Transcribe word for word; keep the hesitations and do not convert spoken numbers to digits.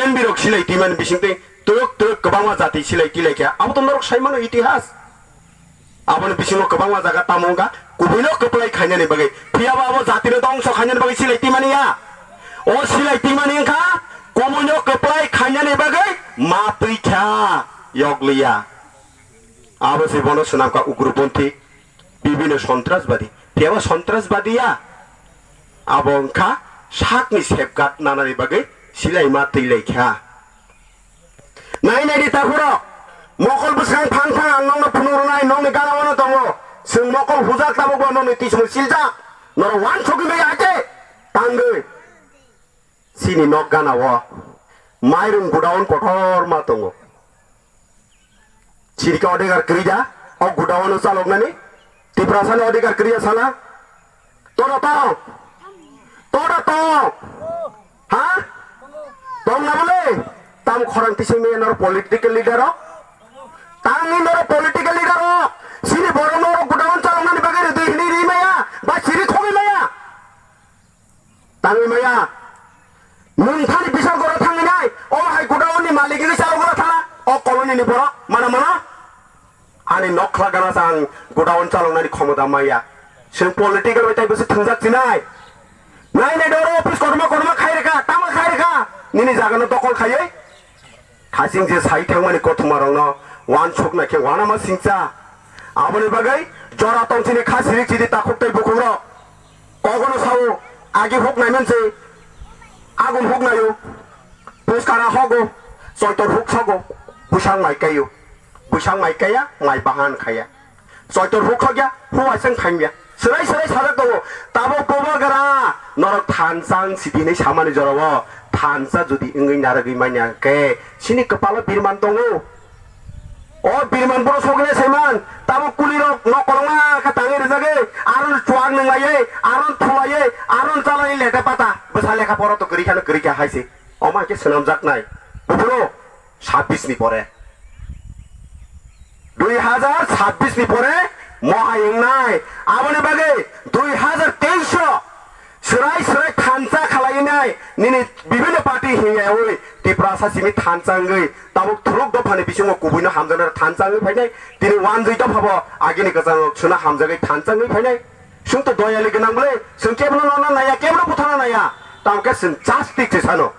N B rok silai twimani bisingtwi twrwk twrwk kwbangma jati silai twi laikha. Abo to norok sai mano itihas. Aboni bisingo kwbangma jaga tamo wngkha kubuino kwplai khainani bagwi. Phiyaba abo jatino dongso khainani bagwi silai twimani ya. O silai twimani wngkha kubuino kwplai khainani bagwi ma twi kha, yokliya. Abo se bono swnamkha ugroponthi, bibino sontrasbadi. Phiyaba sontrasbadi ya. Abo wngkha sakni safeguard nanani bagwi silaima twi laikha. Nai nai di takhurok, mokol bwswkang phang phang ang nokno phunuk rwnai, nokni gana-o no tongo. Chwng mokol hujak tabukbo nokni tismung siljak, norok uansugwi maya hai khe tangwi. Chini nok gana-o mairung godown kotorma tongo. Chirika odhikar kwrwi da, o godown-o chaloknani. Tiprasani odhikar kwrwi ya sala? Toro tong? Toro tong? Ha? Tong na bole? Tam khorang tising maya noro political leader rok? Tangwi noro political leader rok? Chini borok noro godown chaloknani bagwi rwdi hwnwi ri maya? Ba chiri khogwi maya? Tangwi maya. Nwng thani bisal goro thangwi nai. O hai godown ni malik wngwi chalo goro thana. O colony ni borok. Mana mana. Ani nokla gana sa ang godown chaloknani khomota maya. Chwng political bai tei bwswk thwngjak chinai. Nai nai doro office kotorma kotorma khai rwkha. Tamo khai rwkha. Nini jaga no dokol khaiwi. Khasing je sai thangmani kothoma rokno uansuk nai khe uanama singcha. Aboni bagwi jora tong chini kha sirik chini takhuk tei bukhuk rok. Kogono sao, agi huk nai manse, agun huk naio, puskara hogo, soitor huk sogo, bwsang mai kaio, bwsang mai kaya, mai bahan khaya, soitor huk sogya, huwa seng khaimya, serai serai sajak tongo, tabok boba gara, norok thansa wng sidi hinwi samani jorao, thansa jodi wngwi narwgwi manya khe, chini kwpalo birman tongo. O birman boro sogwinai saiman, tamo kulirok nok kolokma khe tangwi rwjagwi, aron chuak nwnglaiwi, aron thulaiwi, aron chalaiwi lete pata. Bwsa lekha pora to kwrwi khano kwrwi kha hai se. Omo hai khe swnamjaknai. Buphuru sabbish ni pore. Dui hajar sabbish ni pore mohai wngnai. Aboni bagwi dui hajar teis o Swrai swrai thansa khalai nai nini bibhinno party hinyawi Tiprasa simi thansa wngwi tabuk thuluk dophani bisingo kubuino hamjaknai thansa wngwi phainai. Tini uan dui dopha bo agini kwchangno chwngno hamjagwi thansa wngwi phainai. Chwng to doyali gwnang bwle, chwng kebono nokna naiya, kebono buthana naiya. Tamo khe chwng justice se sano.